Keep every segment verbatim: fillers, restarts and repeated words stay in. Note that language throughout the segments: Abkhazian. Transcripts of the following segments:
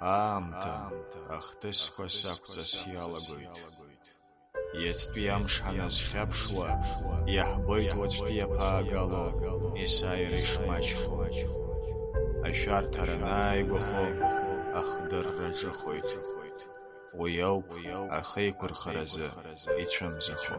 Аамҭа ахҭысқәа сақәҵас иалагоит. Иацтәи амш ҳаназхьаԥшуа, иаҳбоит уаҵәтәи аԥаагало есааира ишмаҷхо. Ашәарҭара анааигәахо, ахдырра ҿыхоит. Уи ауп ахеиқәырхаразы ицәымзахо.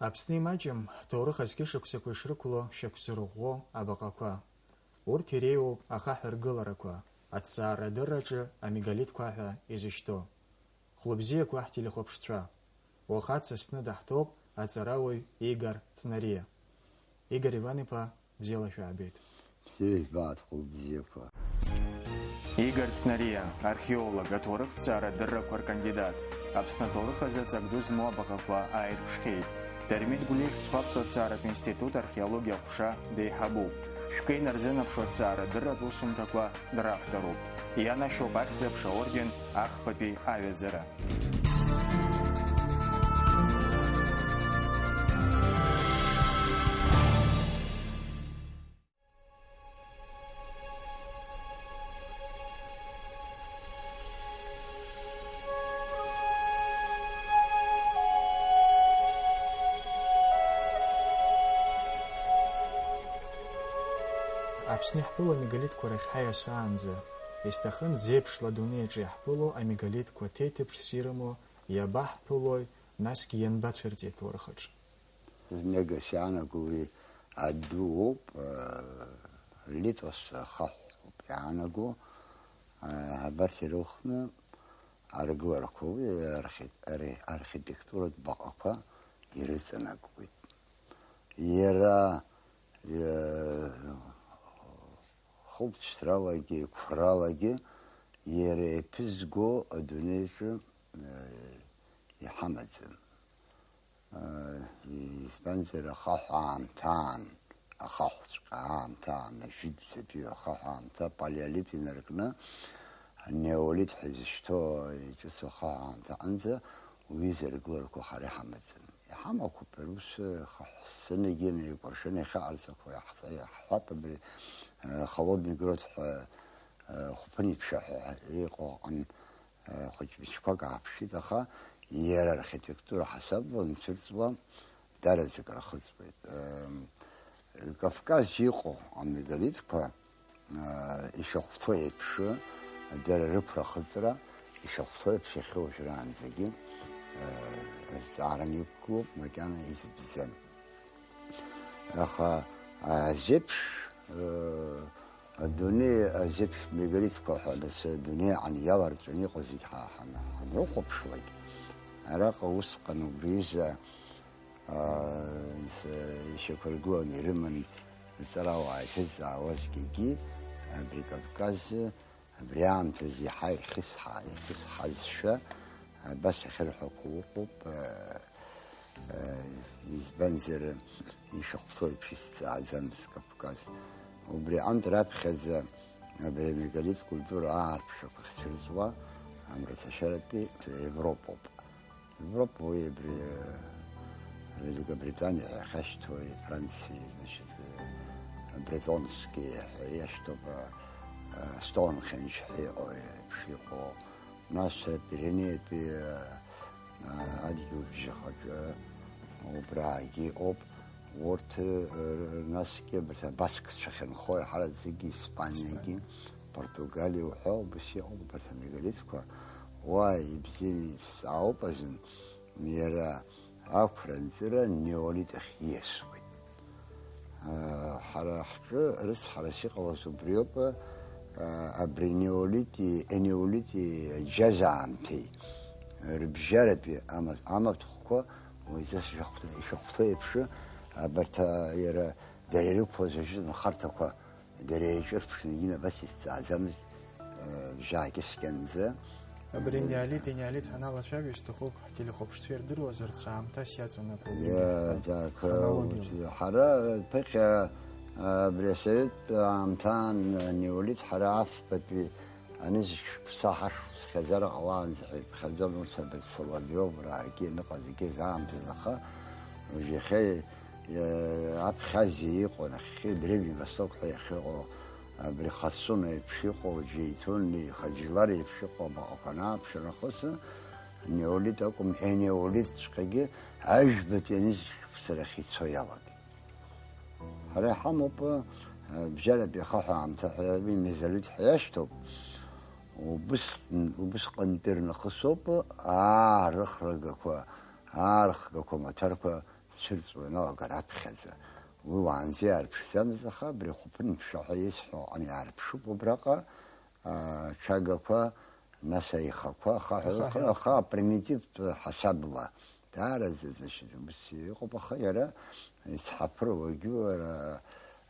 Аԥсны имаҷым ҭоурых азқьышықәсақәа ишрықәло шьақәзырӷәӷәо абаҟақәа. Урҭ иреиуоуп ахаҳә аргыларақәа, аҭҵаарадырраҿы амегалитқәа ҳәа изышьҭоу. Хәлыбзиақәа ҳтелехәаԥшцәа. Уаха дсасны даҳҭоуп аҵарауаҩ Игор Цнариа. Игор Иван-иԥа, бзиала шәаабеит. Бзиа ижәбааит, хәылбзиақәа. Игор Цнариа, археолог, аҭоурыхҭҵаара адыррақәа ркандидат, Аԥсны аҭоурых азы ҵак ду змоу абаҟақәа ааирԥшхьеит. Дырмит Гәлиа ихьӡқәа аԥсуа ҭҵааратә институт археологиа аҟәша деиҳабуп. Шәкы инарзынаԥшуа аҭҵаарадырратә усумҭақәа дравторуп. Ианашьоуп Ахьӡ-аԥша орден ахԥатәи аҩаӡара. Аԥсны иаҳԥыло амегалитқәа рахь ҳаиасаанӡа, исҭахын зеиԥшла адунеи аҿы иаҳԥыло амегалитқәа ҭеиҭыԥшс ирымоу иабаҳԥылои, насгьы ианбацәырҵи аҭоурых аҿы? Знык иаанаго уи адууп, э, литос ахаҳә ауп иаанаго, э, абарҭ ирылхны аргыларақәа уи архи-, ари-, архитектуратә баҟақәа ирыҵанакуеит. Иара, э, хылҵшьҭралагьы, қәралагьы иара иаԥызго адунеиаҿы, э, иҳамаӡам. Э, избанзар, ахаҳә аамҭаан, ахаҳәҵәҟьа аамҭаан, ажәытәӡатәи ахаҳә аамҭа, палеолит инаркны, неолит ҳәа изышьҭоу иҿыцу ахаҳә аамҭа аҟынӡа уи изаргыларақәа ҳара иҳамаӡам. Иҳамақәоуп, рус, хаҳәсынагьы неикәыршаны иахьаҟарҵақәо иаҳ-, иаҳҳәап, абри, э, холодный грот ҳәа, э, хәыԥын иԥшаҳәа иҟоу аҟын, э, хәыҷ-мыҷқәак ааԥшит, аха иара архитектура ҳасабла анцәырҵуа дараӡак рахыҵуеит. Э, Кавказ иҟоу амегалитқәа ишахәҭоу еиԥш, дара рықәра ахыҵра ишахәҭоу еиԥш иахьа уажәраанӡагьы, азҵааран иқәгылоуп, макьана изыбзам. Аха, азеиԥш, адунеи азеиԥш мегалитқәа ҳәа, нас, адунеи аҟны иаларҵәаны иҟоу зегь ҳа-, ҳан-, ҳанрыхәаԥшлак, араҟа усҟан убри изы Аа, с-, ишьақәыргыланы ирыман зҵарауаа иҭызҵаауазгьы, абри Кавказы, абри аамҭазы иаҳа ихьысҳа-, ихьысҳазшәа, абас ахьырҳәақәо ыҟоуп, аа, аа, избанзар, ишахәҭоу еиԥш исҵааӡамызт Кавказ. Убри аҟынтә раԥхьаӡа абри амегалит культура аарԥшрақәа ахьцәырҵуа амраҭашәаратәи Европоуп. Европа уи абри, э, Великобританиа ҳәа иахьашьҭоу, Франциа, значит, э, Бретонски ҳәа иашьҭоуп, э, Стоунхендж ҳәа иҟоу, еиԥш иҟоу. Нас, э, Пиренеитәи, э, э, адгьылбжьахаҿы убраагьы ыҟоуп. Урҭ, э, насгьы абарҭ абаскцәа ахьынхо, иаҳараӡакгьы Испаниагьы, Португалиа уҳәа, убас иҟоуп абарҭ амегалитқәа. Уа ибзианы ицҵаауп азын, иара ақәра анҵыра неолит ахь ииасуеит. Ҳара ҳҿы рыцҳарас иҟалаз убриоуп, абри неолити, енеолити аџьазаамҭеи рыбжьаратәи ама-, амаҭәахәқәа уаҩҵас ишахәҭа-, ишахәҭоу еиԥш, абарҭ, а, иара дара ирықәлаз ажәытә нхарҭақәа дара еиҿырԥшны егьин абас исҵааӡамызт, э, жәа-кьыскьанӡа, Абри неолит, енеолит ҳаналацәажәо, исҭахуп ҳтелехәаԥшцәа ирдыруазарц аамҭас иаҵанакуа. Иа-, ҳа-, так, хронологиала. Ҳара ԥыхьа, а, абри асоветтә аамҭан, а, неолит ҳара афбатәи анызқь шықәса ҳашхәхьазар ҟалаанӡа ҳәа иԥхьаӡон, ус абарҭ Соловиов раагьы аныҟаз егьырҭ аамҭазы, аха уажә иахьа, а, аԥхьа азы иҟоу, нахьхьи Древний Восток ҳәа иахьыҟоу, абри Хасун еиԥш иҟоу, Џьеиҭун, Хаџьлар еиԥш иҟоу абаҟақәа анааԥш нахыс, неолит акәым, енеолитҵәҟьагьы ажәбатәи анызқь шықәсарахь ицо иалагеит. Ҳара иҳамоуп, а, бжьаратәи ахаҳә аамҭа ҳәа, уи мезолит ҳәа иашьҭоуп. Убыс, убысҟантәи рнахысоуп аарыхрагақәа, аархгақәа маҭәарқәа цәырҵуа ианалагар аԥхьаӡа. Уи уаанӡа иаарԥшӡамызт, аха абри ахәыԥынԥшаҳәа исҳәо аҟны иаарԥшуп убраҟа, а, аҽагақәа, нас аихақәа, ахаҳә, ахаҳә, аха апримитивтә ҳасабла. Даараӡа, значит, ус иҟоуп, аха иара ицҳаԥыруагьы, ара,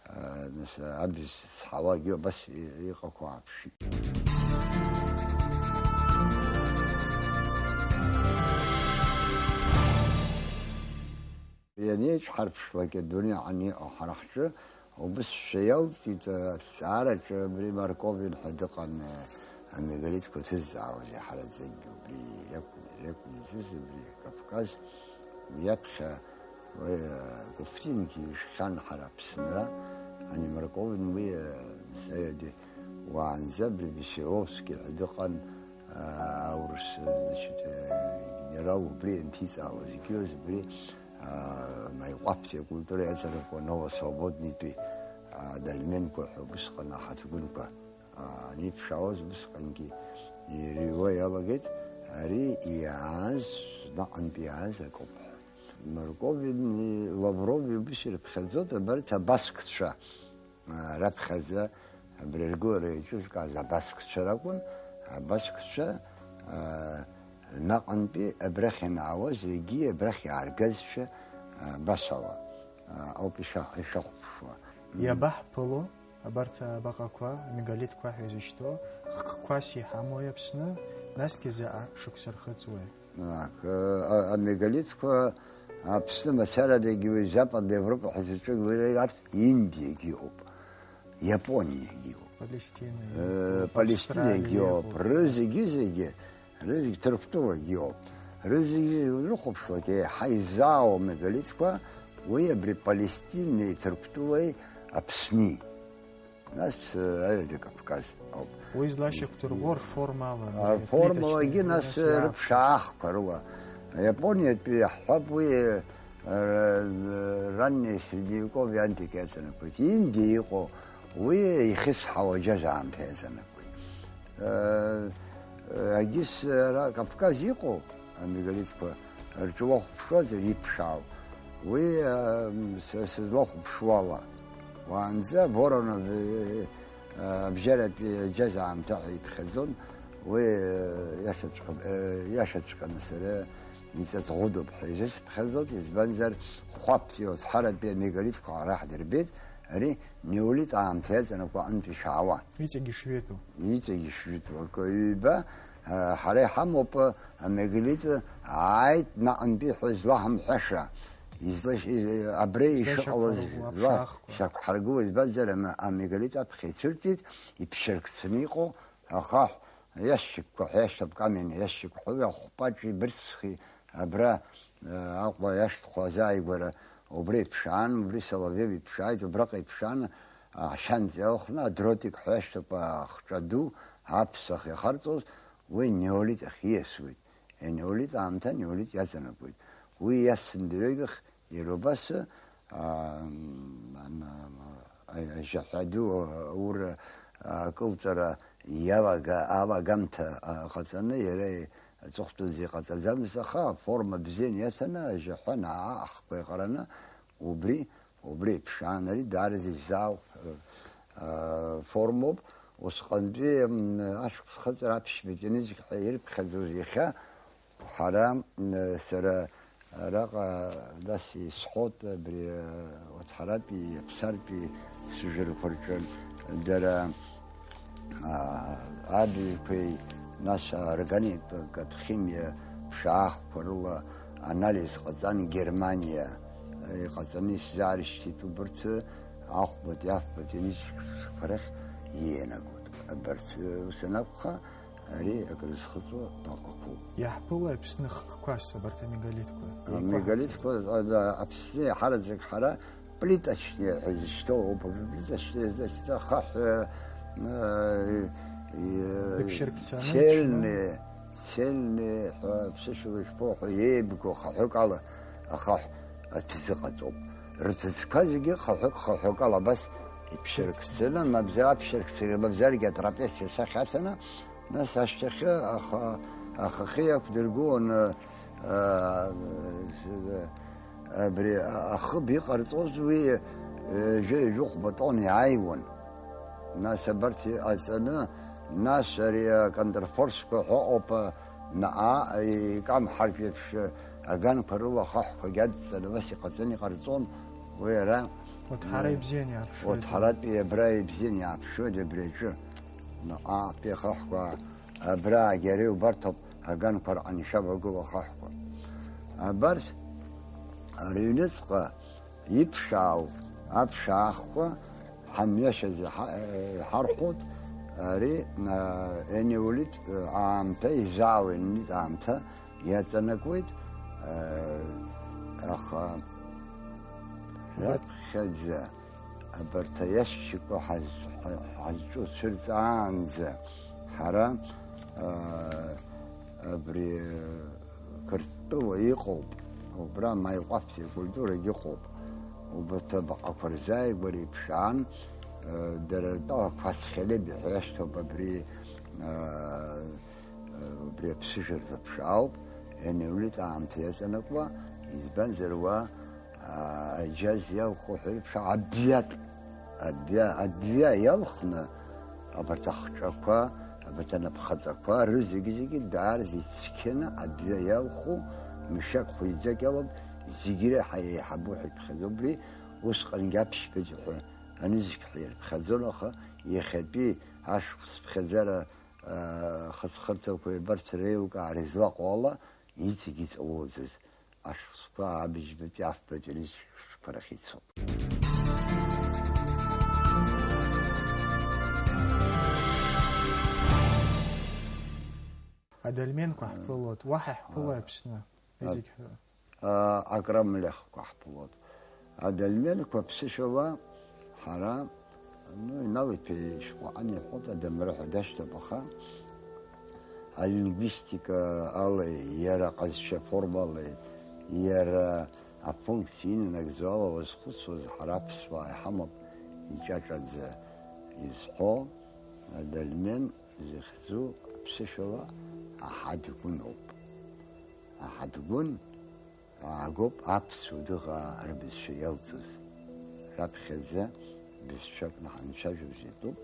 а, нас абз цҳауагьы абас и-, иҟақәоу ааԥшит. Ианеиҿҳарԥшлак адунеи аҟны иҟоу ҳара ҳҿы убысшәа иалҵит, аҭҵаараҿы абри Марковин ҳәа дыҟан, амегалитқәа ҭызаауаз иаҳараӡакгьы убри иакәын, иакәын изыз, абри Кавказ, уи аԥхьа, уи, Куфтингьы ишхьан ҳара Аԥсынра, ани Марковин уи, саиади, уаанӡа абри Веселовски ҳәа дыҟан, аурыс, значит, генерал убри ианҭиҵаауаз, егьиуаз убри, а, Маиҟәаԥтәи акультура иаҵанакуа Новосвободнитәи, а, Дольменқәа ҳәа убысҟан аҳаҭгәынқәа, а, аниԥшаауаз, убысҟангьы ирыҩуа иалагеит, ари иааз, наҟынтә иааз акоуп ҳәа. Марковини Лаврови убыс ирыԥхьаӡоит абарҭ абаскцәа. А, раԥхьаӡа абри аргылара иаҿызкааз абаскцәа ракәын, абаскцәа, а, наҟынтәи абрахь ианаауаз, егьи абрахь иааргазшәа, а, абас ала, а, ауп иша-, ишахәаԥшуа. Иабаҳԥыло абарҭ абаҟақәа, амегалитқәа ҳәа изышьҭоу, хкқәас иҳамои Аԥсны, насгьы заҟа шықәса рхыҵуеи? Ак, а, амегалитқәа Аԥсны мацарадагьы уи Западная Европа ҳәа зыҿу, уи арҭ Индиагьы ыҟоуп, Иапониагьы ыҟоуп. Палестина, э, Палестиниагьы Австралиа ыҟоуп, ыҟоуп. Рызегьы-зегьы, рызегь Ҭырқәтәылагьы ыҟоуп. Рызегьы урыхәаԥшлак еиҳа изаауа амегалитқәа уи абри Палестинеи Ҭырқәтәылеи Аԥсни. Нас, э, Аҩада Кавказ ауп. Уи злашьақәдырӷәӷәо рформала, рформалагьы, нас, э, рыԥшаахқәа рыла. Аиапониатәи иаҳҳәап, уи, э, раннее средневековье антика иаҵанакуеит. Индиа иҟоу, уи ихьысҳауа аџьаз аамҭа иаҵанакуеит. Э, э, агьыс, э, ара Кавказ иҟоу, амегалитқәа рҿы уахәаԥшуазар, иԥшаау. Уи, а, м, са сызлахәаԥшуала, уаанӡа Воронов, э, э, абжьаратәи аџьаз аамҭа ҳәа иԥхьаӡон, уи, э, иашаҵәҟьа-, э, иашаҵәҟьаны сара иҵаҵӷәыдоуп ҳәа изысԥхьаӡоит, избанзар, хәаԥтәи оцҳаратәи амегалитқәа ҳара ҳдырбеит, ари неолит аамҭа иаҵанакуа аҟынтә ишаауа. Иҵегь ишжәытәу. Иҵегь ишжәытәу. Акы ҩба, а, ҳара иҳамоуп, а, амегалит ааит наҟынтәи ҳәа злаҳамҳәаша. Излаш-, и-, абра ишыҟалаз, излашьақәҳаргыло, зла-, аԥшаахқәа. Шьақәҳаргыло, избанзар, ама-, амегалит аԥхьа ицәырҵит, иԥшьаркцаны иҟоу ахаҳә, иашьыкқәа ҳәа иашьҭоуп, каменный иашьыкқәа, уи ахәпаҿи бырцхи абра, а, Аҟәа иашьҭхәа азааигәара убра иԥшаан, убри Соловиов иԥшааит, убраҟа иԥшаан, а, ашьанҵа иалхны, адротик ҳәа иашьҭоуп, ахҿа ду, аԥсахы иахарҵоз, уи неолит ахь ииасуеит. Енеолит аамҭа неолит иаҵанакуеит. Уи иацын дырҩегьых иара убас, а, м, ан-, а, ажьаҳәа ду, а, аура, а, акылҵәара иалага-, алагамҭа, а, ҟаҵаны, иара аҵыхәтәанӡа иҟаҵаӡамызт, аха аформа бзианы иаҭаны, ажьаҳәа наа ахқәа иҟараны, убри, убри еиԥш аан, ари даараӡа изаау, а, формоуп. Усҟантәи, м, ашықәс хыҵра аԥшьбатәи анызқь ҳәа ирыԥхьаӡоз иахьа, ҳара, м, сара араҟа нас исҳәот, абри, а, Уацхаратәи, Аԥсартәи сыжәларқәа рҿы дара, а, абаҩқәеи, Нас аорганика химиа ԥшаахқәа рыла анализ ҟаҵан Германиа. Иҟаҵаны исзаарышьҭит убырҭ ахәбатәи афбатәи аҩныҵҟақәа рахь иианагоит. Абарҭ ус анакәха, ари акрызхыҵуа баҟақәоуп. Иаҳԥылои Аԥсны хкқәас абарҭ амегалитқәа? Амегалитқәа, а, Аԥсны иаҳараӡак ҳара плиточные ҳәа изышьҭоу ауп. Плиточные, значит, ахаҳә, э, э, Иԥшьыркцәаны цельные, цельные ҳәа, ԥсышәала ишԥоу ҳәа еибгоу хаҳәык ала ахаҳә аҭӡы ҟаҵоуп. Рҭыӡқәа зегьы хаҳәык, хаҳәык ала абас иԥшьыркцаны, мамзар аԥшьыркцаны, мамзаргьы атрапециа сахьаҭаны, нас ашьҭахьы аха-, ахахьы иақәдыргыланы, а, абри ахыб иҟарҵоз уи, ҩажәа-ҩажәихәба тонна иааиуан. Нас абарҭ иҟаҵаны, нас ари аконтрфорсқәа ҳәа ыҟоуп, наҟ икамҳартә еиԥш аганқәа рыла ахаҳәқәагьы адҵаны, нас иҟаҵаны иҟарҵон уи ара. Урҭ ҳара ибзиан иааԥшуеит. Урҭ ҳаратәи абра ибзиан иааԥшуеит абри аҿы. Наҟтәи ахаҳәқәа абраагьы ара иубарҭоуп аганқәа рҟны ишавагылоу ахаҳәқәа. Абарҭ рыҩныҵҟа иԥшаау аԥшаахқәа ҳамҩашьаз иҳа-, иҳархәоит, ари, а, енеолит, а, аамҭа, изаау енеолит аамҭа иаҵанакуеит, а, аха раԥхьаӡа абарҭ аиашьцәақәа ҳаз-, ҳа-, ҳазҿу цәырҵаанӡа ҳара, а, абри Қырҭтәыла иҟоуп, убра Маиҟәаԥтәи акультурагь ыҟоуп. Убарҭ абаҟақәа рзааигәара иԥшаан, э, дара ртәала Қәацхелеб иҳәа иашьҭоуп абри, э, э, убри аԥсыжырҭ аԥшаауп, енеолит аамҭа иаҵанакуа, избанзар уа, а, аџьаз иалху ҳәа иԥшаа абиатә. Адәа, адәа иалхны, абарҭ ахҿақәа, абарҭ анапхаҵақәа, рызегьы-зегьы даарц ицқьаны адәа иалху, мшьак хәыҷӡак иалоуп, зегьы реиҳа еиҳабу ҳәа иԥхьаӡо, убри усҟангьы аԥшьбатәи ҳәа анызқь ҳәа ирыԥхьаӡон, аха иахьатәи ашықәс ԥхьаӡара, а, хыҵхырҭақәа абарҭ реилкаара излаҟоу ала, иҵегь иҵаулаӡаз. Ашықәсқәа абыжьбатәи афбатәи рышықәсқәа рахь ицоуп. Адольменқәа ҳԥылоит, уаҳа иаҳԥылои Аԥсны? Иҵегь ҳәа. А, акрамлехқәа ҳԥылоит. Адольменқәа ԥсышәала ҳара Ну, иналиҭеи шәҟәаҟа иҳәоит адамра ҳәа дашьҭоуп, аха алингвистика алеи, иара аҟазшьа аформалеи, иара афункциа инанагӡо ала уазхәыцуаз, ҳара аԥсуаа иҳамоуп иҿаҿаӡа изҳәо, адольмен зыхьӡу аԥсышәала аҳадгәын ауп. Аҳадгәын Аагоуп аԥсуа дыҟаа рбызшәа иалҵыз. Раԥхьаӡа бызшәак наҳанцәажәоз иатәуп.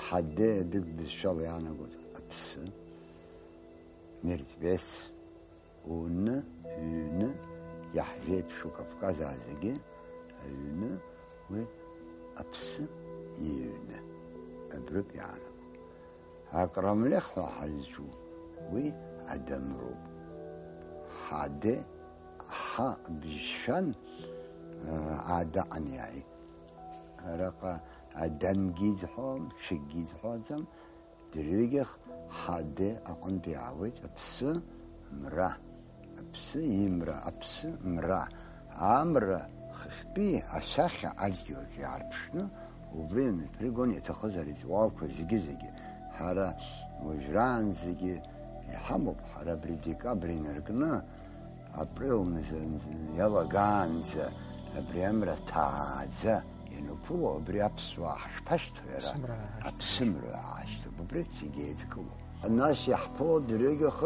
Ҳаде адык бызшәала иаанагоит аԥсы, мертвец, уны, ҩны, иаҳзеиԥшу Кавказаа зегьы, аҩны, уи аԥсы иҩны, абрык иаанаго. Акрамлех ҳәа ҳазҿу, уи адамроуп. Ҳаде, ҳа бжьшәан, э, адаҟан иааит. Араҟа адамгьы изҳәом, ҽакгьы изҳәаӡом, дырҩегьых ҳаде аҟынтә иаауеит аԥсы мра. Аԥсы имра, аԥсы мра. Амра хыхьтәи асахьа адгьылаҿ иаарԥшны, убри амҩаԥыргон иаҭахыз аритуалқәа зегьы-зегьы. Ҳара уажәраанӡагьы иҳамоуп, ҳара абри декабр инаркны, апрел мза иалагаанӡа абри амра ҭааӡа иануԥыло, абри аԥсуаа ҳашԥашьҭоу иара? Аԥсымра аашьҭоуп. Аԥсымра аашьҭоуп, убри зегьы еидкылоуп. Нас иаҳԥыло дырҩегьых,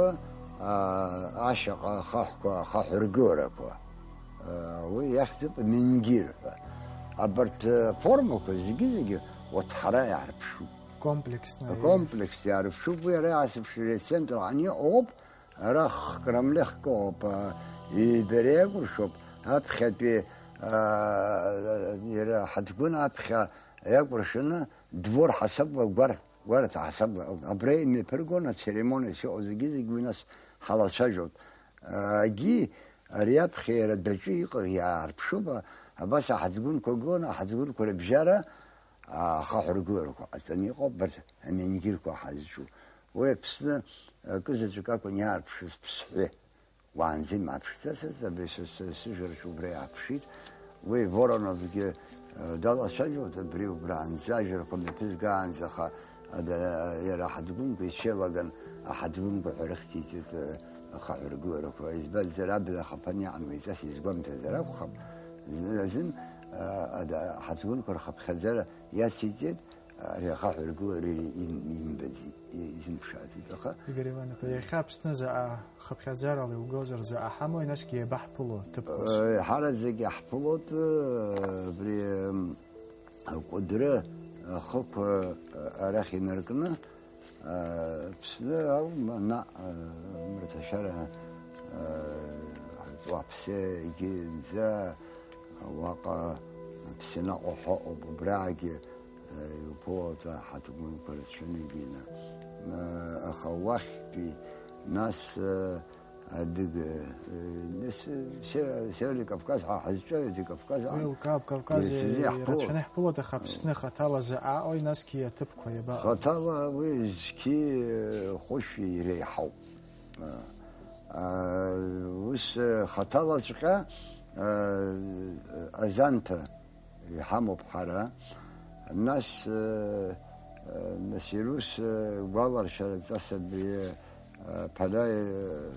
аа, ашьаҟа ахаҳәқәа, ахаҳә ргыларақәа. Аа, уи иахьӡуп менгир ҳәа. Абарҭ, э, формақәа зегьы-зегьы уаҭ ҳара иаарԥшуп. Комплексны. Комплекс иаарԥшуп, уи ара асыԥшра ацентр ани оуп, ара хкрамлехк оуп, а, ибара иакәыршоуп, аԥхьатәи, аа, иара ҳаҭгәын аԥхьа иакәыршаны двор ҳасабла гәар Гәараҭа ҳасабла абра имҩаԥыргон ацеремониа шыҟоу зегьы-зегь уи нас ҳалацәажәон. Егьи ари аԥхьа иара адәаҿы иҟаз иаарԥшуп, абас аҳаҭгәынқәа гон, аҳаҭгәынқәа рыбжьара ахаҳә ргыларақәа ҟаҵаны иҟоуп, абарҭ аменгирқәа ҳазҿу. Уи Аԥсны акы заҵәык акәын иаарԥшыз Ԥсҳәы. Уаанӡа имааԥшӡацызт, абри са, са, сыжәраҿы убра иааԥшит. Уи Вороновгьы, э, далацәажәоит, абри убраанӡа ажәрақәа мҩаԥызгаанӡа, аха, ада, иара аҳаҭгәынқәа ицәеилаган, аҳаҭгәынқәа ҳәа рыхьӡиҵеит, э, ахаҳә ргыларақәа. Избанзар, абна ахаԥан иаануеиҵас изгәамҭазар акәхап, зны азын, э, ада, аҳаҭгәынқәа рхыԥхьаӡара иациҵеит, Ари ахаҳә ргылара ин-, имбаӡеит, и-, изымԥшааӡеит, аха Игорь Иванов, иахьа Аԥсны заҟа хыԥхьаӡарала иугозар, заҟа ҳамои, насгьы иабаҳԥыло ҭыԥқәас? Э, ҳараӡәк иаҳԥылоит, э, абри, м, акәыдры ахықә, э, арахь инаркны, э, Аԥсны аума, наҟ, э, мраҭашәара, э, ҳаҵуаԥсыгьы нӡа, уаҟа Аԥсны наҟ уҳәа ыҟоуп, убраагьы Иуԥылоит аҳаҭгәынқәа рацәаны ибины. Аха уахьтәи, нас, адыга, нас, се-, Северный Кавказ ҳа ҳазҿу, Северный Кавказ Уи лкаап, Кавказ ирацәаны иаҳԥылоит. Ирацәаны иаҳԥылоит, аха Аԥсны хаҭала заҟа аҟои, насгьы аҭыԥқәа иабаҟоу? Хаҭала уи зқьи хәышәи иреиҳауп. А, ус, хаҭалаҵәҟьа, а, азанҭа иҳамоуп ҳара. Нас, э, э, нас ирус, э, гәаларшәара ҵас абри, э, ԥара, э,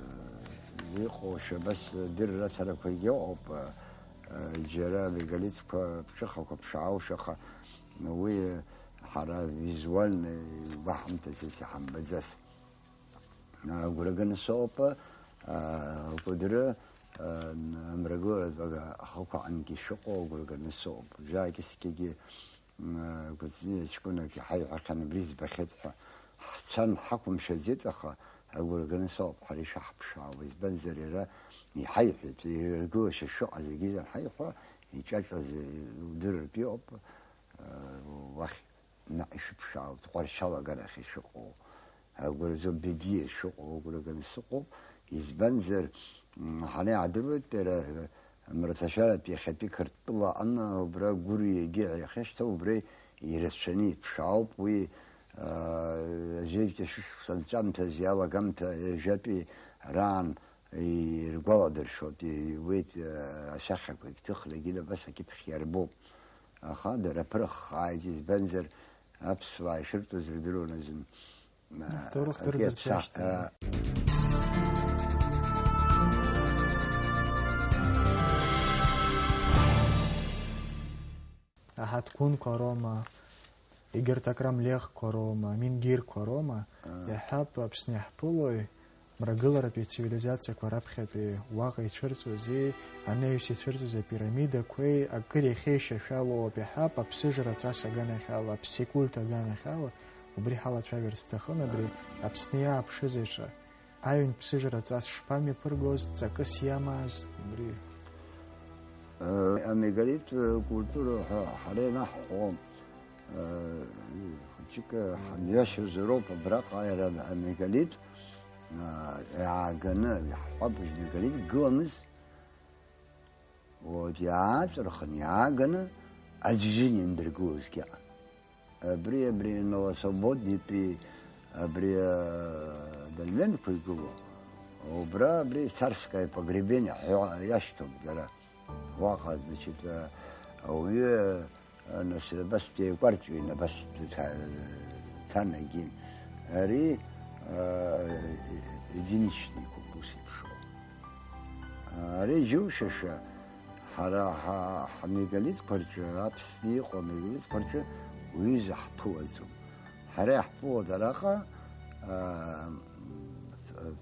иҟоушәа абас дырраҭарақәагьы ыҟоуп, э, э, џьара мегалитқәа ԥҽыхақәа ԥшааушәа, аха уи ҳара визуально игәаҳамҭаӡеит, иҳамбаӡац. Агәра ганы соуп, а, Кәыдры, а, амрагыларатә ахықәаҟынгьы шыҟоу агәра ганы соуп. Жәакьыскьагьы, м, Кәыҵниа ҷкәынак иҳаиҳәахьан, абри збахьеит ҳәа. Ҳцан ҳақәымшәаӡеит, аха агәра ганы соуп ҳара ишаҳԥшаауа. Избанзар, иара иҳаиҳәеит, иргылашьа шыҟаз егьизар ҳаиҳәа, иҿаҿаз удырыртә иҟоуп, а, уахь. Наҟ ишыԥшаауа, Тҟәарчал аганахь ишыҟоу, агәра зо Бедиа ишыҟоу агәра ганы сыҟоуп. Избанзар, м, ҳара иаҳдыруеит, иара, мраҭашәаратә иахьатәи Қырҭтәыла аҟны, убра Гәырҩагьы ҳәа иахьышьҭоу, убра ирацәаны иԥшаауп. Уи, а, жәеизатәи шықәса анҵәамҭаз иалагамҭа ҩажәатәи раан иргәаладыршәоит, иуеит, а, асахьақәагь ҭыхрагьы абас акьыԥхь иарбоуп. Аха дара ԥырххааит, избанзар, аԥсуаа ишыртәыз рдыруан азын. Ҳҭоурых акы дырӡырц иаԥсахт, иашьҭан. А, Аҳаҭгәынқәа роума, егьырҭ акрамлехқәа роума, амингирқәа роума, Аа. Иаҳҳәап, Аԥсны иаҳԥылои, мрагыларатәи ацивилизациақәа раԥхьатәи уаҟа ицәырҵуази, анаҩс ицәырҵуаз апирамидақәеи, акыр иахьеишьашәалоу ауп иаҳҳәап, аԥсыжра аҵас аганахьала, аԥсикульт аганахьала, убри ҳалацәажәарц сҭахын, абри Аԥсны иааԥшыз еиҿа. Аҩын ԥсыжра ҵас шԥамҩаԥыргоз, ҵакыс иамааз, убри? Э, амегалит, э, культура ҳәа ҳара ианаҳҳәо, э, хәыҷык, э, ҳамҩашьозароуп абраҟа иара амегалит, э, иааганы, иаҳҳәап, мегалит гыламыз. Вот, иааҵырхын, иааганы аӡәы индыргылозгьы ыҟан. Абри, абри Новосвободнетәи, абри, а, адольменқәа игылоу, убра, абри Царское погребение ҳәа иашьҭоуп дара. Уаҟа, значит, а, ауаҩы, а, нас, абас деикәарҵәин, абас дҭа-, ҭанагин. Ари, а, единичный, ус еиԥшроуп. Ари џьушьаша, ҳара ҳа-, ҳмегалитқәа рҿы, Аԥсны иҟоу амегалитқәа рҿы уҩыза ҳԥылаӡом. Ҳара иаҳԥылоит араҟа, аа,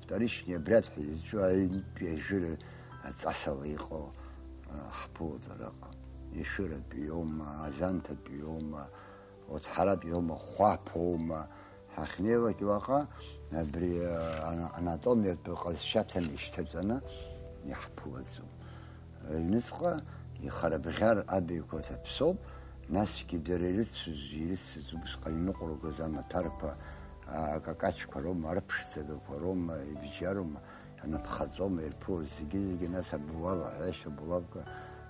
вторичный обряд ҳәа изҿу аҩнтәи ажыра аҵасала иҟоу, аа, ҳԥылоит араҟа. Ешыратәиоума, Азанҭатәиоума, Оцҳаратәиоума, Хәаԥоума, ҳахьнеилак уаҟа, абри, а, ана-, анатомиатә ҟазшьа ҭаны ишьҭаҵаны иаҳԥылаӡом. Аҩныҵҟа ихарабӷьар абаҩқәа ҭаԥсоуп, Насгьы дара ирыцыз, ирыцыз убысҟан иныҟәыргоз амаҭәарқәа, а, акакаҷқәа роума, арыԥшӡагақәа роума, ибжьарума, анапхаҵома ирԥылоз зегьы-зегьы, нас абулава, аиашьа булавка,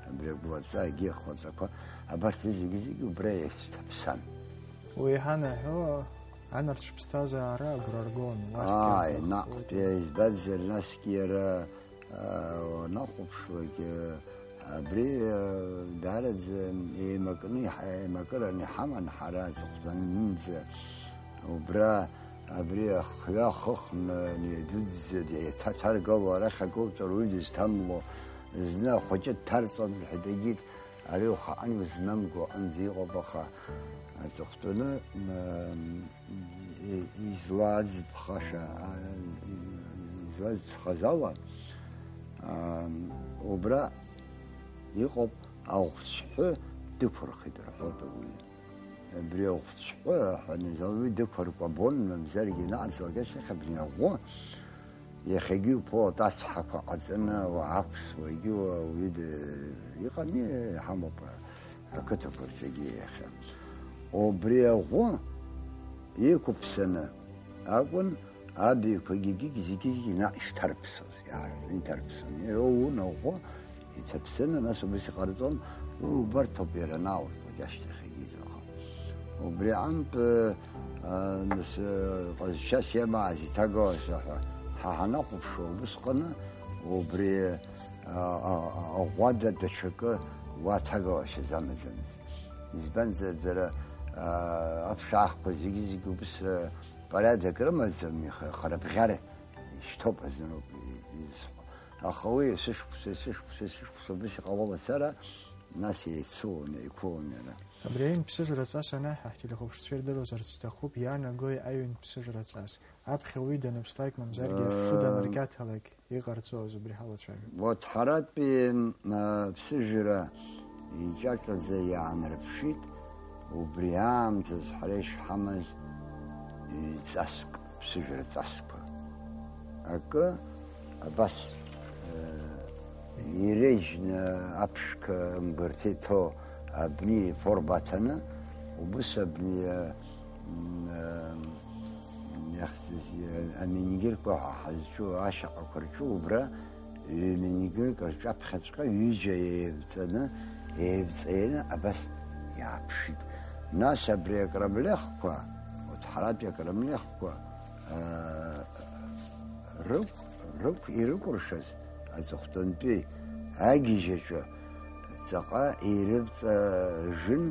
абри агәлаҵа, егьи ахлаҵақәа, абарҭ зегьы-зегьы убра еицҭаԥсан. Уи иҳанаҳәо анарцә ԥсҭазаара агәра ргон, уахьгьы Ааи, аҭаххоит. Наҟтәи, избанзар, насгьы иара, аа, уанахәаԥшлак, абри, аа, даараӡа еимакны иҳа-, еимакыраны иҳаман ҳара аҵыхәтәанынӡа. Убра абри ахҩа хыхны, неидыдӡа, еиҭаҭаргало арахь акылҵәара уи дызҭамло, зны ахәыҷы дҭарҵон, рҳәеит, егьит, ари ухаан иузнамго аҟынӡа иҟоуп, аха аҵыхәтәаны, м, и-, излаӡбхаша, а, и-, излаӡбхаз ала, а, убра иҟоуп, аӷәцәҳәы дықәырхит рҳәоит ауаҩы. Абри аӷәцәҳәы ҳәа уи дықәыркәабон, мамзаргьы наҟ-ҵәҟьа шьҭахь абни аӷәы, иахьагьы иуԥылоит ацҳақәа ҟаҵаны, уа ақәсуагьы уа уи д-, иҟами, иҳамоуп ақыҭақәа рҿгьы иахьа. Убри аӷәы иқәыԥсаны акәын абаҩқәагьы зегьы-зегьы наҟ ишҭарԥсоз, иаарҳәны иҭарԥсон. Иоуун аӷәы, иҭаԥсаны, нас убас иҟарҵон, уи убарҭоуп иара анауртәлак ашьҭахь егьиҵәахын. Убри аҟынтә, а, нас, а, ҟазшьас иамааз иҭагылазшәа ҳәа ҳа ҳанахәаԥшуа, убысҟаны убри, а, а, а, аӷәада даҽакы уа ҭагылашьас амаӡамызт. Избанзар, дара, а, аԥшаахқәа зегьы-зегьы убыс, а, порядок рымаӡам, ихы-, харабӷьара ишьҭоуп азыноуп изызҳәо. Аха уи есышықәса, есышықәса, есышықәса убыс иҟало мацара, нас еицылон, еиқәылон иара. Абри аҩын ԥсыжра ҵас анаҳа, ҳтелехәаԥшцәа ирдыруазарц сҭахуп, иаанагои аҩын ԥсыжра ҵас? Аԥхьа уи даныԥслак, мамзаргьы афы Э, данаркьаҭалак, иҟарҵозеи убри ҳалацәажәап. Уаҭҳаратәи, м, а, ԥсыжра иҿаҿаӡа иаанарԥшит, убри аамҭаз ҳара ишҳамаз ҩ-ҵаск, ԥсыжра ҵасқәа. Акы абас, э, иреиӷьны аԥшқа мгәарҭа иҭоу абни иформа аҭаны, убыс абни, э, м, э, иахьӡыз, э, аминигирқәа ҳәа ҳазҿу ашьаҟақәа рҿы убра ҩ-минигирк рҿаԥхьаҵәҟьа ҩыџьа еивҵаны, еивҵаианы абас иааԥшит. Нас абри акрамлехқәа, уаҭҳаратәи акрамлехқәа, аа, рықә-, рықә-, ирыкәыршаз аҵыхәтәантәи агьежь аҿы ҵаҟа ирыбҵажын,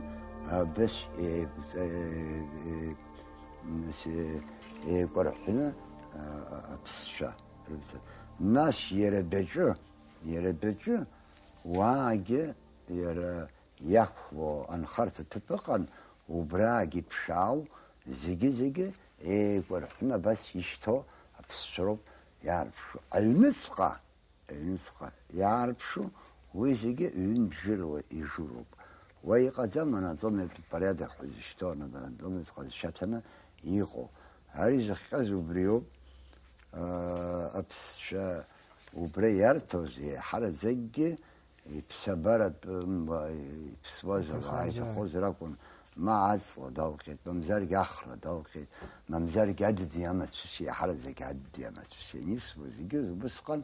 абас еиқәҵа-, е-, е-, нас, е-, еикәарҳәны, а-, а-, аԥсцәа рыбҵа. Нас иара адәаҿы, иара адәаҿы уаагьы иара иақәло анхарҭа ҭыԥ ыҟан, убраагьы ԥшаау, зегьы-зегьы еикәарҳәны абас ишьҭоу аԥсцәа роуп иаарԥшу. Аҩныҵҟа, аҩныҵҟа иаарԥшу, уи зегьы ҩынтә жыруа ижуроуп. Уа иҟаӡам анатомиатә порядок ҳәа изышьҭоу, анатомиатә ҟазшьа ҭаны иҟоу. Ари зыхҟьаз убриоуп, аа, аԥсцәа убра иарҭоз еиҳараӡакгьы иԥсабаратә, м, иԥсуазар, Иҭахаз, иҭахозар акәын, ма аҵла далҟьеит, мамзаргьы ахра далҟьеит, мамзаргьы адыд иамацәыс, иаҳараӡак адыд иамацәыс ианисуаз, егьи убысҟан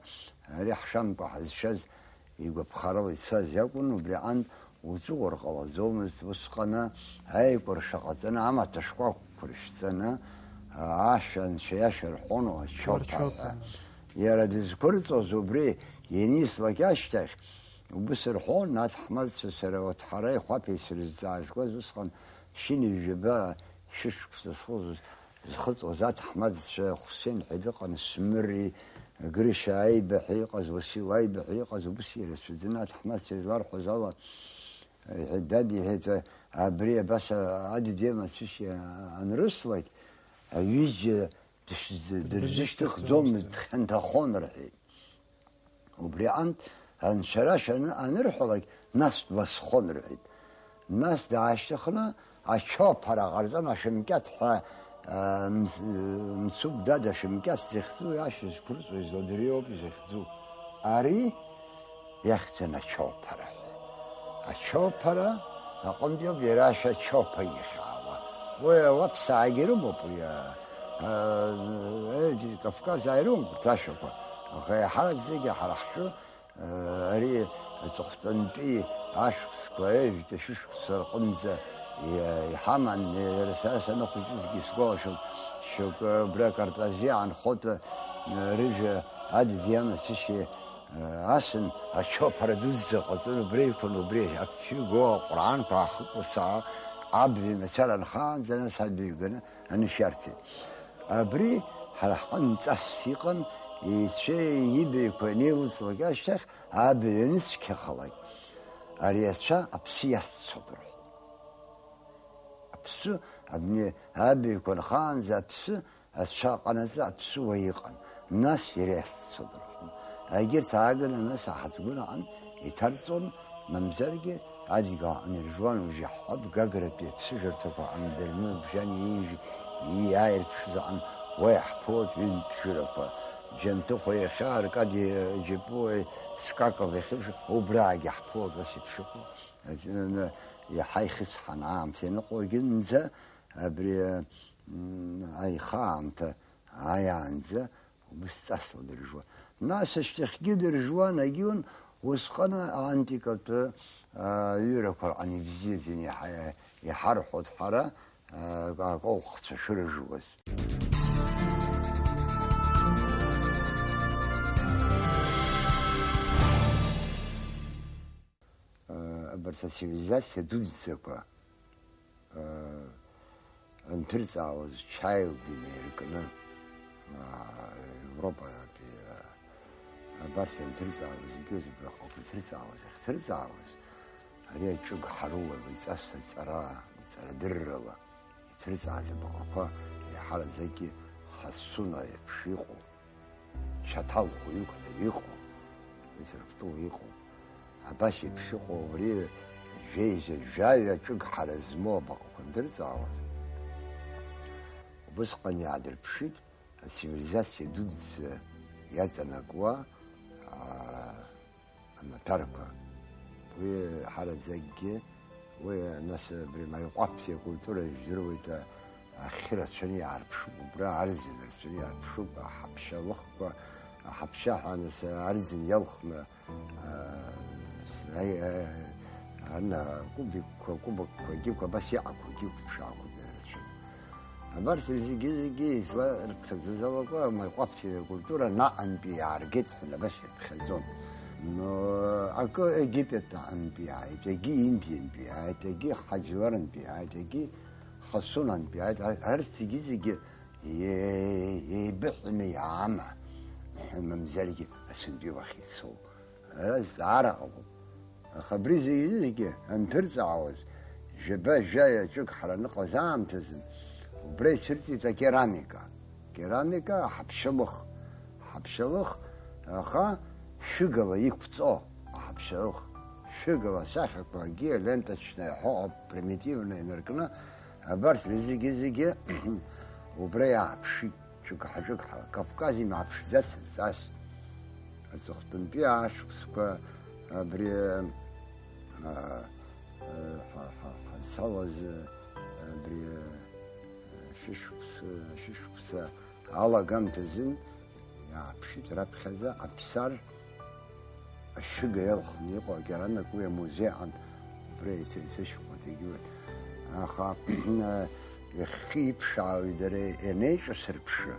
ари ҳшамкәа ҳазшаз игәаԥхарала ицаз иакәын, убри аҟынтә уҵәыуар ҟалаӡомызт, усҟаны аикәырша ҟаҵаны, амаҭәа шкәакәқәа ршьҵаны, ашәа анцәа иашәа рҳәон, Очоԥа Очоԥа ҳәа. Иара дызқәырҵоз убри ианислак ашьҭахь, убыс рҳәон, аҭаҳмадцәа сара уаҭ ҳара ихәаԥеи срызҵаазгоз усҟан шьыни жәаба шәышықәса схы зхыҵуаз аҭаҳмадцәа Хәсен ҳәа дыҟан, Смыри, Грышьа Аиба ҳәа иҟаз, Уасил Аиба ҳәа иҟаз, убыс ирацәаӡаны аҭаҳмадцәа изларҳәоз ала, иҳәеит, дад, иҳәеит, абри абас адыд иамацәыс анрыслак, аҩыџьа дышьҭ-, дырзышьҭыхӡомызт, дхьанҭахон, рҳәеит. Убри аҟынтә анцәа рашәа аны-, анырҳәалак, нас дласхон, рҳәеит. Нас даашьҭыхны, ачоԥара ҟарҵон, ашәымкьаҭ ҳәа, а, мц-, мцуп, дад, ашәымкьаҭ захьӡу, ашәа зқәырҵо изладыриоуп изахьӡу. Ари иахьӡын ачоԥара ҳәа. Ачоԥара Аҟынтәи ауп иара ашәа Чопа ихьаауа. Уи ауаԥсаагьы рымоуп уи, а, а, Кавказаа ирымоуп урҭ ашәақәа. Аха иаҳараӡакгьы ҳара ҳшәы, а, ари аҵыхәтәантәи ашықәсқәа, ҩажәи шәышықәса рҟынӡа иа-, иҳаман, иара сара санахәыҷызгьы сгәалашәом, шьоукы абра Картазиа аанхоит, а, рыжәа адыд иамацәышьа Асын ачоԥара дуӡӡа ҟаҵаны убра иқәын, убри афҩы го, аҟәраанқәа аахыкәырсаа, абаҩ мацара нхаанӡа, нас абаҩ ганы анышә иарҭеит. Абри ҳара ҳҟынҵас иҟан, еицәеи ибаҩқәа анеилыҵлак ашьҭахь, абаҩ аныцқьахалак, ари ацәа аԥсы иаццот рҳәеит. Аԥсы, абни абаҩқәа нхаанӡа аԥсы Ацәа ҟанаҵы аԥсуа иҟан, нас иреихсцо дырҳәон. Егьырҭ ааганы нас аҳаҭгәын аҟны иҭарҵон, мамзаргьы адгьыл аҟны иржуан, уажә иаҳҳәап, Гагратәи аԥсыжырҭақәа аҟны дырны бжьан иижә-, ииааирԥшыз аҟны уа иаҳԥылоит ҩынтә жырақәа. Џьамҭыхәа иахьа Аркади Џьапуеи Скаков иахьыршо, убраагьы ҳԥылоит ас еиԥш иҟоу. Иаҳа ихысҳан аамҭа ианыҟоу егьынӡа абри, м, аихаамҭа ааиаанӡа убыс ҵасла дыржуан. Нас ашьҭахьгьы дыржуан, агьиун, усҟан аантикатәы, а, аҩырақәа рҟны ибзиаӡаны иҳа-, иҳарҳәоит ҳара, а, аколхцәа шыржуаз. Абарҭ ацивилизациа дуӡӡақәа, анҭырҵаауаз, чаилк инаиркны, Европатәи, абарҭ ианҭырҵаауаз, егьи убраҟоуп иҭырҵаауаз, иахьҭырҵаауаз, ари аҿыгҳа рыла иҵас аҵара, аҵарадыррала иҭырҵааз абаҟақәа еиҳараӡакгьы Хасуна еиԥш иҟоу, Чаҭал хәҩык ҳәа иҟоу, Ҭырқәтәыла иҟоу, абас еиԥш иҟоу абри жәеиза жәаҩа ҿыгҳара змоу абаҟақәа андырҵаауаз, убысҟан иаадырԥшит ацивилизациа дуӡӡа иаҵанакуа, аа, амаҭәарқәа. Уи ҳараӡакгьы, уи, нас, абри Маиҟәаԥтәи акультура жәдыруеит, а, ахьы рацәаны иаарԥшуп, убра арӡын рацәаны иаарԥшуп, аҳаԥшьа лыхқәа, аҳаԥшьа ҳәа, нас, арӡын иалхны, а, аи-, а, ана, кубикқәа, кубокқәагьы, абас иҟақәагьы, ԥшаақәагьы рацәаны. Абарҭ зегьы-зегьы изларыԥхьаӡоз алакәа, Маиҟәаԥтәи акультура наҟынтәи иааргеит ҳәа абас иԥхьаӡон. Но акы Египет аҟынтәи иааит, егьи Индиантәи иааит, егьи Ҳаџьларантәи иааит, егьи Хасунантәи иааит. Ар-, арҭ зегьы-зегьы е-, еибыҳәаны иаама, мамзаргьы асынтәи уахь ицоу. Ара зҵаара ҟалом. Аха абри зегьы-зегьы анҭырҵаауаз, жәаба-жәаҩа ҿыгҳара аныҟаз аамҭазын, убра ицәырҵит акерамика. Керамика, аҳаԥшьалых. Аҳаԥшьалых, аха шәыгала иқәҵо аҳаԥшьалых. Шәыгала асахьақәа, агиа ленточная ҳәа ыҟоуп, примитивно инаркны, абарҭ зегьы-зегьы убра иааԥшит. Ҿыгҳа-ҿыгҳа, Кавказ имааԥшӡацызт ас. Аҵыхәтәантәи ашықәсқәа абри, а, а, ҳа-, ҳа-, ҳазцалаз, абри, а, шәышықәса, шәышықәса алагамҭазын иааԥшит раԥхьаӡа Аԥсар ашәыга иалхны иҟоу акерамик, уи амузеи аҟны убра еиҭа-, еиҭашьхәа дагьуеит. Аха, иахьхьи иԥшаауеи дара ианеиҿасырԥшы,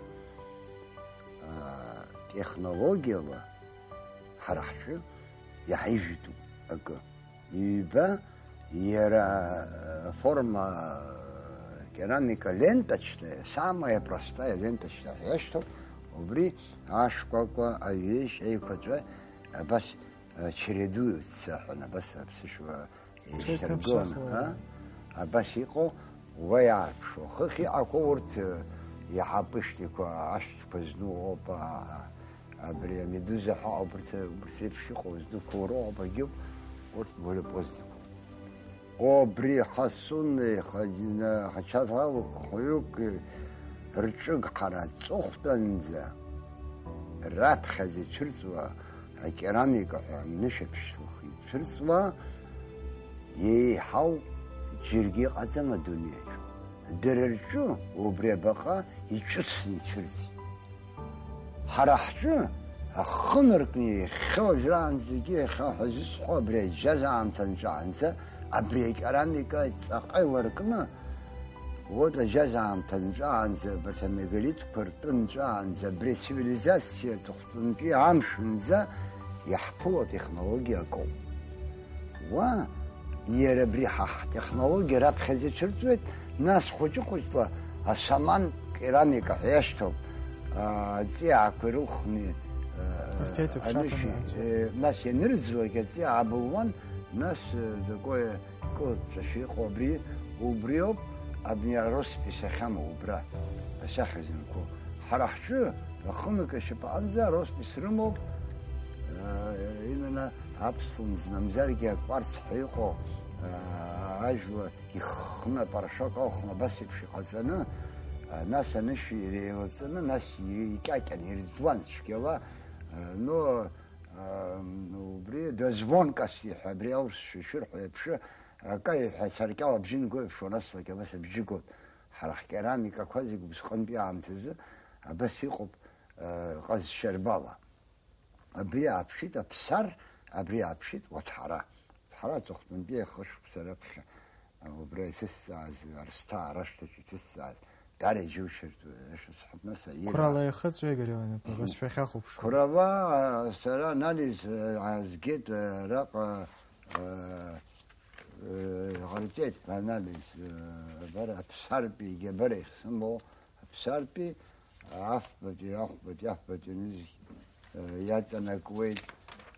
аа, технологиала ҳара ҳҿы иаҳижәытәуп акы. Ҩба, иара, э, форма, э, керамика ленточная, самая простая ленточная ҳәа иашьҭоуп, убри ашкәакәа, аҩеишь, еиқәаҵәа, абас, э, чередуются ҳәа, абас аԥсышәала еишьҭаргон, Ҽеиқәыршәахуа, а? Абас иҟоу, уа иаарԥшуа. Хыхь иҟақәоу урҭ, э, иаҳа пышникқәа, ашәҭқәа зну ыҟоуп, а, Абри амедуза ҳәа ауп, урҭ, урҭ реиԥш иҟоу зну қәоуроуп, агьыуп, урҭ более позднекәа. Убри Хасуни Хачаҭал хәҩык рҿыгҳара аҵыхәтәанӡа раԥхьаӡа ицәырҵуа акерамика ҳәа анышәаԥшьлых ицәырҵуа Еиҳау џьаргьы иҟаӡам адунеиаҿ. Дара рҿы убри абаҟа иҿыцны ицәырҵит. Ҳара ҳҿы ахы наркны иахьа уажәраанӡагьы, иахьа ҳәа зысҳәо, абри аџьаз аамҭа нҵәаанӡа абри акерамика ҵаҟа иларкны, вот аџьаз аамҭа нҵәаанӡа, абарҭ амегалитқәа ртәы нҵәаанӡа, абри ацивилизациа аҵыхәтәантәи амшынӡа иаҳԥыло атехнологиа акоуп. Уа, иара абри ҳа ҳтехнологиа раԥхьаӡа ицәырҵуеит, нас хәыҷы-хәыҷла ашаман керамика ҳәа иашьҭоуп, аа, аҵиаақәа ирылхны, аа, Рҭеиҭыԥшаҭаны анышьи, аҵиаа. Е, нас ианырӡлак аҵиаа абылуан, нас, э, такое кылҵәашьа иҟоу абри, убриоуп, абни ароспись ахьамоу убра, асахьа зынқәоу. Ҳара ҳҿы, ахымҩа ашьапаҟынӡа ароспись рымоуп, э, именно аԥслымӡ мамзаргьы акварц ҳәа иҟоу, аа, ажәла иххны, апарашок алхны, абас еиԥш иҟаҵаны, аа, нас анышә иреилаҵаны, нас икьакьан ирӡуан цәгьала, аа, но, аа, убри дозвонкости ҳәа абри аус шәырҳәо еиԥш, акаҩ ҳәа ацаркьал абжьы нго еиԥш, уанасҵлак абас абжьы гот. Ҳара ҳкерамикақәа зегь убысҟантәи аамҭазы абас иҟоуп, аа, ҟазшьарбала. Абри ааԥшит Аԥсар, абри ааԥшит Уаҭҳара. Уаҭҳара аҵыхәтәантәи ахышықәса раԥхьа, убра иҭысҵааз, Арсҭаа рашҭаҿы иҭысҵааз, дара иџьоушьартә, ишысҳәап, нас аира. Қәрала ихыҵуеи, Григори Анатольевич, абас шәахьахәаԥшуа? Қәрала, сара анализ, э, аазгеит, э, араҟа, э, э, ҟарҵеит анализ, э, абар, Аԥсартәигьы абар иахьсымоу, Аԥсартәи, афбатәи, ахәбатәи, афбатәи анызқь, э, иаҵанакуеит.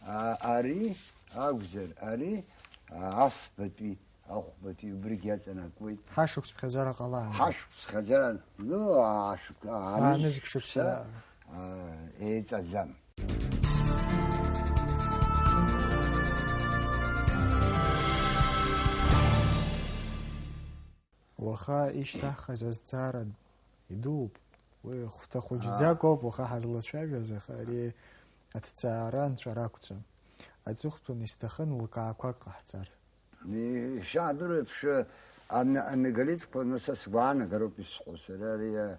А, ари акәзар, ари, а, афбатәи, ахәбатәи убригь иаҵанакуеит. Ҳашықәс ԥхьаӡара ҟалаанӡа. Ҳашықәс ԥхьаӡара, ну, ашықә-, а, Анызқь шықәса, шықәса. А, еиҵаӡам. Уаха ишьҭаҳхыз азҵаара идууп. Уи хәҭа хәыҷӡак ауп уаха ҳазлацәажәаз, аха ари аҭҵаара анҵәара ақәӡам. Аҵыхәтәан исҭахын лкаақәак ҟаҳҵар. Ишаадыруеиԥш, ан-, амегалитқәа, ну, са сгәаанагароуп исҳәо. Сара ари, а,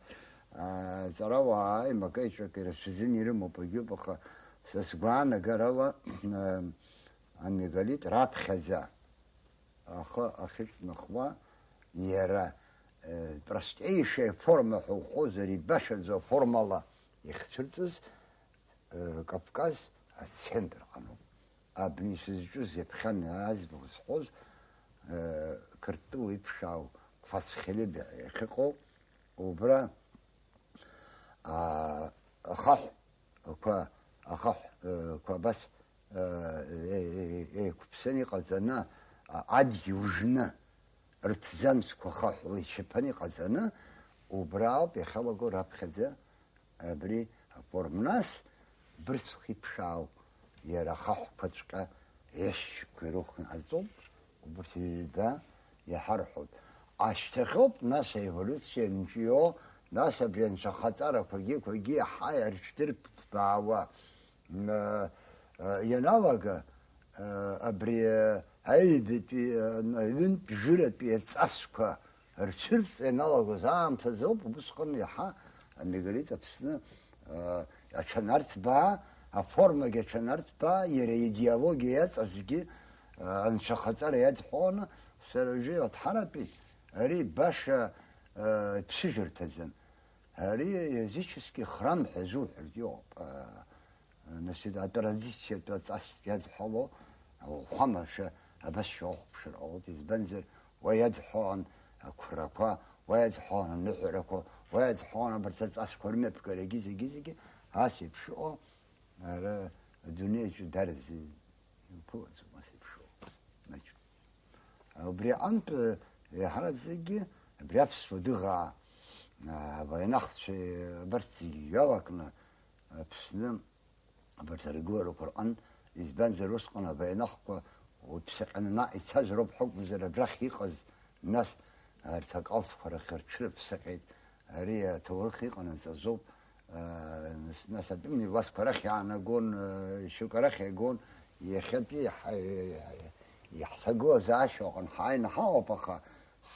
аҵарауаа аимак-аиҿак ирацәаӡаны ирымоуп, агьоуп, аха са сгәаанагарала, а, амегалит раԥхьаӡа ахы ахьыҵнахуа, иара, э, простейшая форма ҳәа уҟозар, ибашаӡоу аформала ихьцәырҵыз, э, Кавказ ацентр ҟаноуп. Абни сызҿыз ҩаԥхьа аӡбахә зҳәоз, э, Қырҭтәыла иԥшаау Қәац Хелебиа иахьыҟоу, убра, аа, ахаҳә қәа, ахаҳә, э, қәа абас, э, э, э, еиқәԥсаны иҟаҵаны, а, адгьыл жны, рҭӡамцқәа хаҳәла ичаԥаны иҟаҵаны, убра ауп иахьалаго раԥхьаӡа абри аформа. Нас бырцх иԥшаау иара ахаҳәқәаҵәҟьа ешьқәа ирыхнаҵоуп, убырҭ ҩба иаҳарҳәоит. Ашьҭахьоуп, нас, аеволиуциа нҿио, нас абри анцәахаҵарақәагьы, қәагьы иаҳа ирыҽдырҭбаауа. М, а, а, ианалага, а, абри, а, аҩбатәи, а, аҩынтә жыратәи аҵасқәа рцәырҵра ианалагоз аамҭазоуп, убысҟан иаҳа амегалит Аԥсны, а, аҽанарҭбаа, аформагьы аҽанарҭбаа, иара аидеологиа иаҵазгьы, а, анцәахаҵара иадҳәаланы, сара уажәы Иуаҭҳаратәи ари баша, а, ԥсыжырҭаӡам. Ари языческий храм ҳәа зуҳәартә иҟоуп. А, Нас, атрадициатә аҵас иадҳәало ауахәамашәа абасшәа уахәаԥшыр ҟалоит, избанзар, уа иадҳәалан ақәрақәа, уа иадҳәалан аныҳәарақәа, уа иадҳәалан абарҭ аҵасқәа рымҩаԥгара, егьи зегьы-зегьы ас еиԥш иҟоу, ара адунеи аҿы дараӡа иуԥылаӡом ас еиԥш иҟоу. Маҷ. Убри аҟынтә, еиҳараӡакгьы, абри аԥсуа дыӷаа, а, аваианахцәеи абарҭ зегьы иалакны, Аԥсны абарҭ аргыларақәа рҟын, избанзар, усҟан аваианахқәа уаҩԥсаҟьаны наҟ ицаз роуп ҳәа акәымзар, абрахь иҟаз, нас, арҭ акалҭқәа рахь рҽырыԥсаҟьеит, ари аҭоурых иҟанаҵаз ауп, аа, нас, нас атәым милаҭқәа арахь иаанагон, аа, шьоук арахь иагон, иахьатәи ҳа-, Иаҳҭагылазаашьоу аҟны ҳааины ҳаҟоуп, аха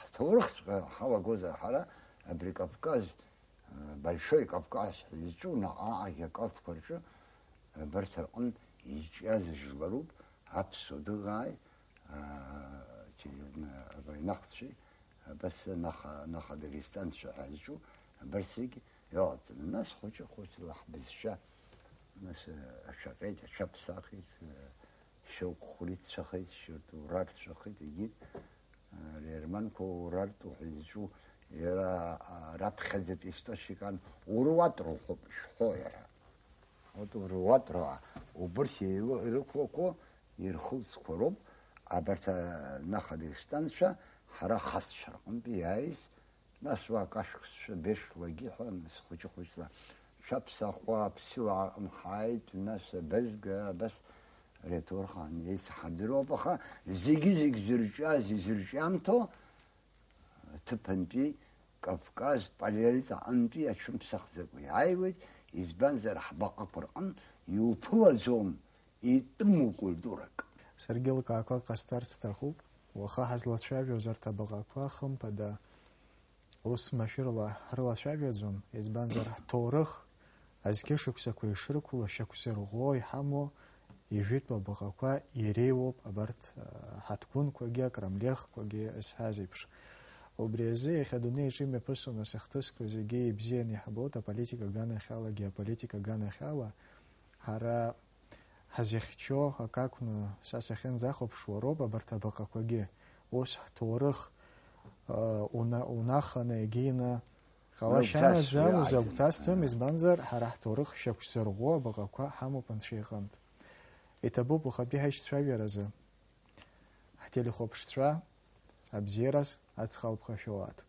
ҳҭоурыхҵәҟьа ҳалагозар ҳара, абри Кавказ, Большой Кавказ ҳәа изҿу наҟ-ааҟ акалҭқәа рҿы, абарҭ рҟынтә изҿиаз жәларуп, аԥсуа дыҟааи, а, чи-, абри нахцәеи, абас наха, наха дагестанцәа ҳәа изҿу, абарҭ зегьы иалаҵаны. Нас хәыҷы-хәыҷла ҳбызшәа, нас, а, аҽаҟьеит, аҽаԥсахит, а, шьоук хәритцәахеит, шьоук урартәцәахеит, егьит, а, ари арманқәа урартә ҳәа изҿу, иара, а, раԥхьаӡатәи источникан уруатә рҳәоуп ишәҳәо иара. Урҭ руатәра, убырҭ еило-, ирықәлақәо ирхылҵқәа роуп, абарҭ, а, наха дагестанцәа ҳара ҳахьӡшьа рҟынтәи иааиз, нас уа акашкцәа бешлагьы ҳәа, нас хәыҷы-хәыҷла шәаԥсахуа аԥсилаа рҟны ҳааит, нас абазга, абас ари аҭоурых аан еицҳардыруа ауп, аха зегьы-зегь зырҿиаз, изырҿиамҭоу аҭыԥантәи Кавказ, Палеолит аҟынтәи ачымԥсахӡакәа иааиуеит, избанзар, ҳбаҟақәа рҟынтә иуԥылаӡом итәыму культурак. Саргьы лкаақәак ҟасҵарц сҭахуп. Уаха ҳазлацәажәоз арҭ абаҟақәа, хымԥада, ус машәырла ҳрылацәажәаӡом, избанзар, ҳҭоурых азқьышықәсақәа ишрықәло, шьақәзырӷәӷәо иҳамоу ижәытәу абаҟақәа иреиуоуп абарҭ, а, ҳаҭгәынқәагьы, акрамлехқәагьы зҳәаз еиԥш. Убри азы иахьа адунеи аҿы имҩаԥысуа нас ахҭысқәа зегьы ибзианы иҳабоит аполитика аганахьала, агеополитика аганахьала. Ҳара ҳазихьчо акы акәны са сахьынӡахәаԥшуа роуп абарҭ абаҟақәагьы. Ус ҳҭоурых, а, уна-, унаханы егьины ҟалашьа анаӡам, узагәҭасӡом, избанзар, ҳара ҳҭоурых шьақәзырӷәӷәо абаҟақәа ҳамоуп Анцәа иҟынтә. Иҭабуп уахатәи ҳаишьцәажәаразы. Ҳтелехәаԥшцәа, абзиараз ацхалԥха шәоуааит.